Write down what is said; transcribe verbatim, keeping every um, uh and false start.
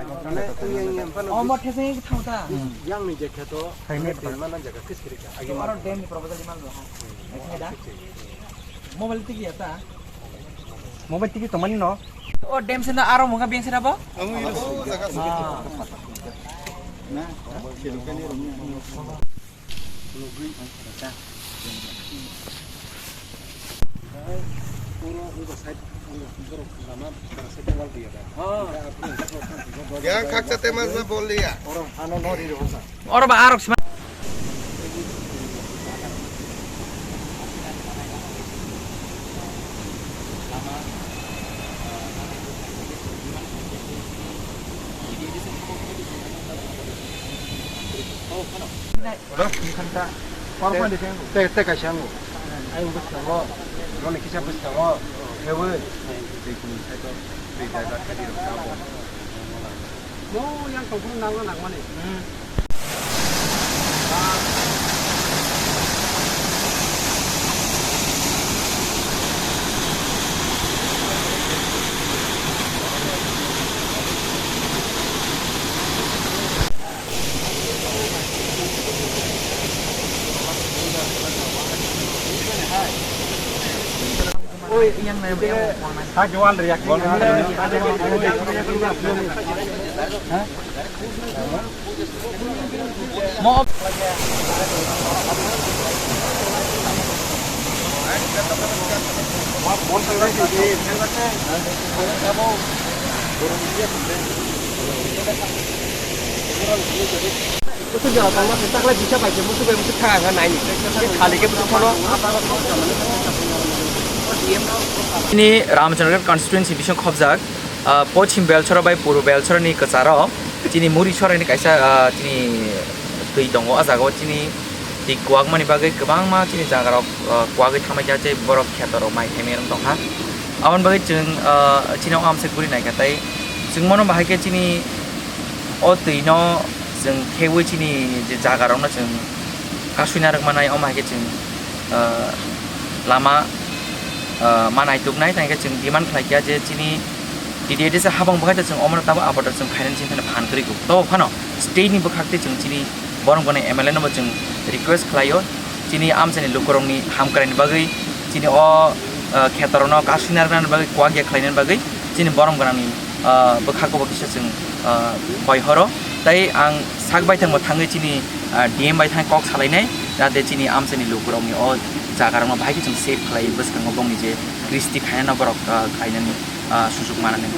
Omo theseng thang ta. Yang ni je kheto, hai ni mana jaga kis kiri ka. Agi aro dam ni proposal di man lo ha. Ekhe da. Mobile tigi ya ta. Mobile tigi to mani no. O dam senda aro munga beng senda bo? Amu iro jaga. Na, Yang khaksa tema sa bol liya. Oro ba arok sima. Te, te kaisa ango. Ayung bwskango, noni kisa bwskango, khewi. Tei kunu side o tei driver kadi rok abo. Mo yang tongphuru nangma nangmani. Chini Ramchandraghat constituency bising khobjak, ah, Pochim Belchora bai Purbo Belchora ni kwcharo chini Muri Sorai ni kaisa, ah, chini twi tongo. O jaga o chini twi kwak mani bagwi kwbangma chini jaga rok, ah, kwagwi thangma khe borok kheto rok mai khaimani wng tongkha. Aboni bagwi chwng, ah, chini o amswk guri naikha tei chwng mano bahai khe chini o twi no chwng khewi chini je jaga rok no chwng kasui narwk manai, omo hai khe chwng, ah, lama, ah, ma naituknai, tei hwnkhe chwng demand khlai kha je chini T D A D C habang bwkhai ta chwng omono tabuk abatta chwng khainani chini thani phan kwrwi kuk. Tobo phano state ni bwkhak tei chwng chini borok gwnang M L A no bo chwng request khlaio, chini amchaini lukurokni hamkraini bagwi chini o, ah, khetorokno kasui narwknani bagwi kwak ya khlainani bagwi chini borok gwnangni, ah, bwkhak bo kisa chwng, ah, koi horo. Tei ang sak baithang bo thangwi chini, ah, D M bai thang kok salainai, jahate chini amchaini lukurokni o jagarokno bahai khe chwng save khlai, bwskango bongni je kristi khainano borok, ah, khlainani, ah, sujuk manani.